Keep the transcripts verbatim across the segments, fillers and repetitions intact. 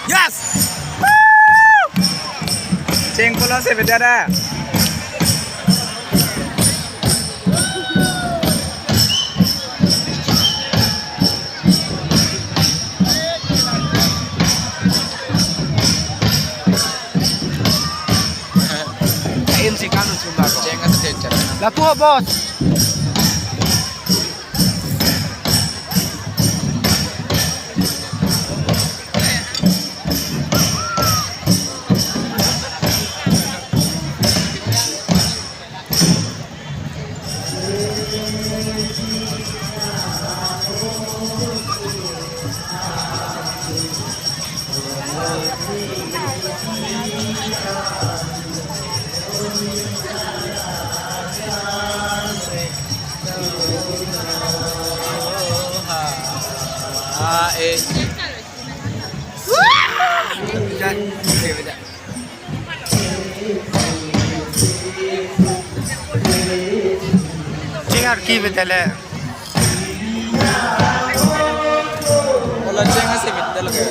Yes! Cheng pulo si beda da. Kain si kan sumba ko. Cheng asa techa. Lapu, boss. Ah, eh. Chingar ki betele. Ola cheng ase betele ke.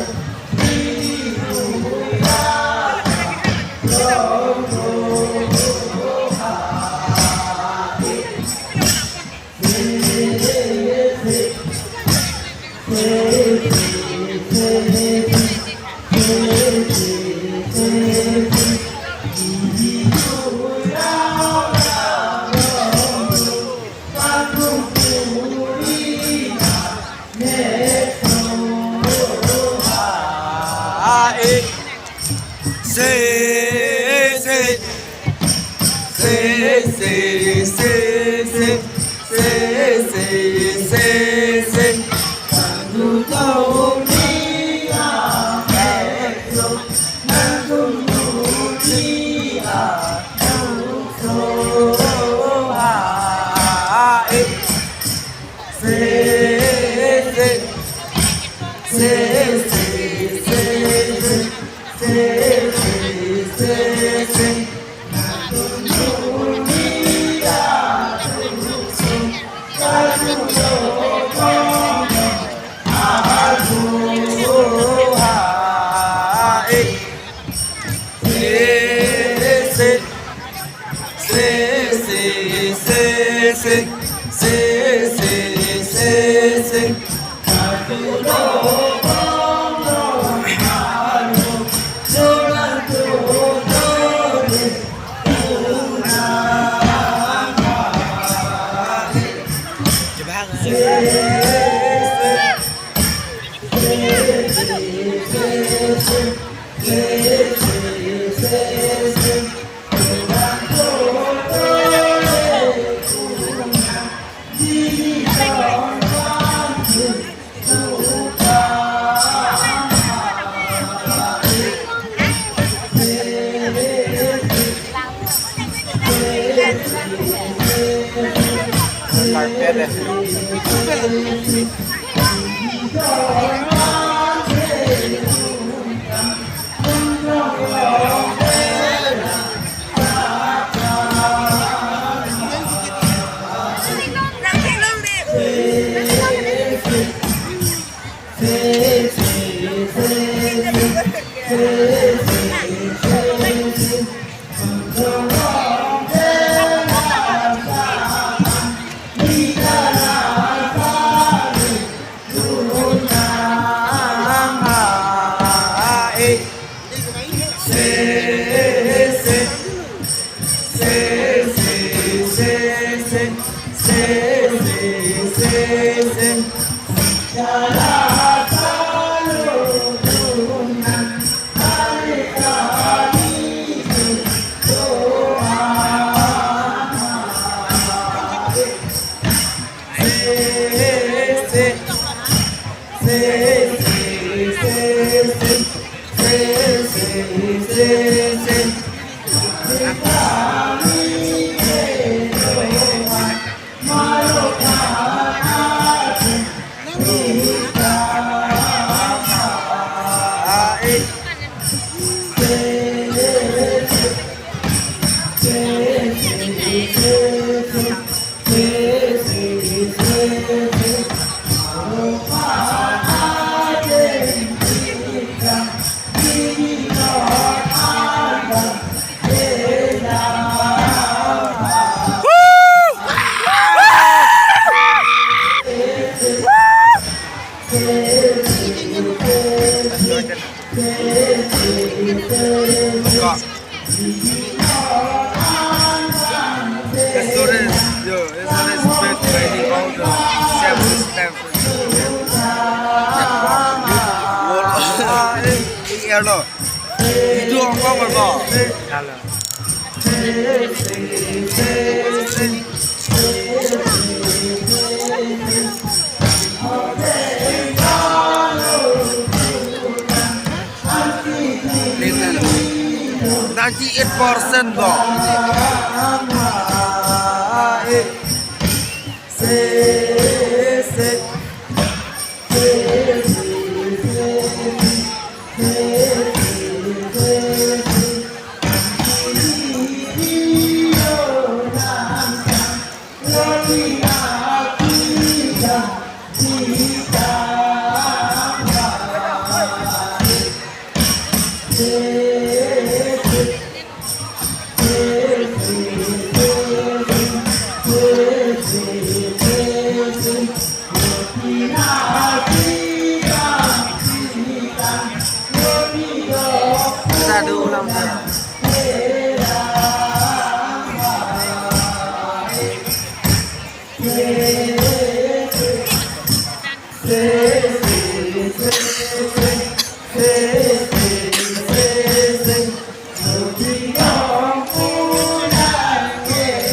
Ah, eh. Se, se. Se, se, se, se. Se, se, se, se. Ka. It's always, yo, it's always bad training all the self-respect. Wall, eh, eh, eh, no. Itu ang kau berapa? Hello. Ninety-eight percent do. Sadu ulang, sadu.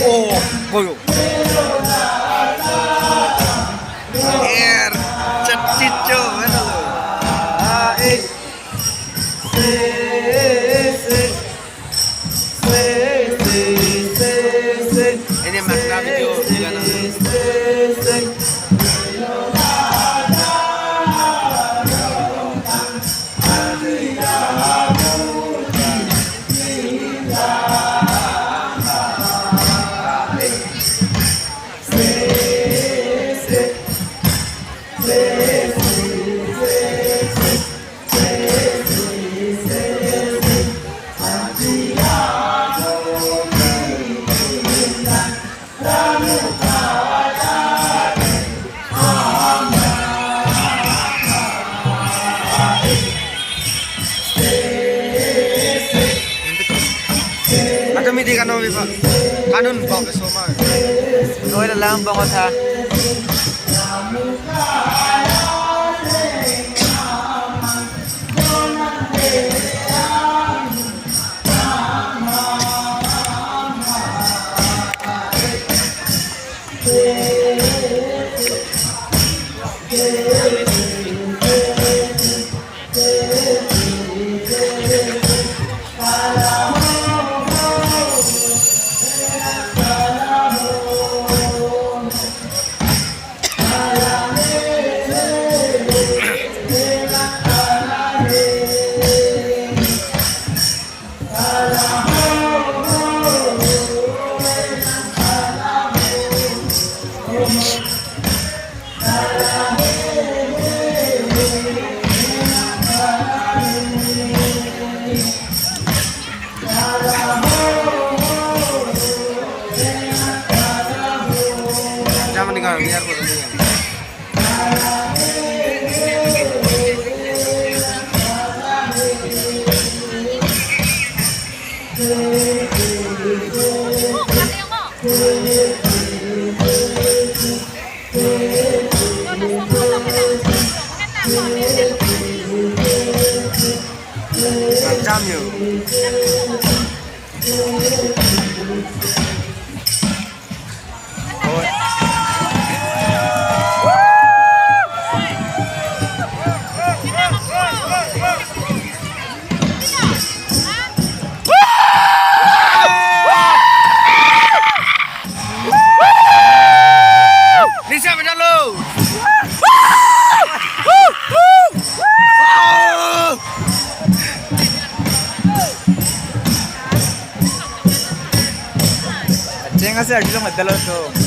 Oh, koyo. Er, chetchicho, ano? Ah, eh. Ini makna video, ya, no? Ato midi kano bipa. Kanun bang ke soma. Noi la lang bang otha. Jangan dengar, biar aku dengar. Jam yo. Lisa, beda lo. Cheng ase arjulong medal to.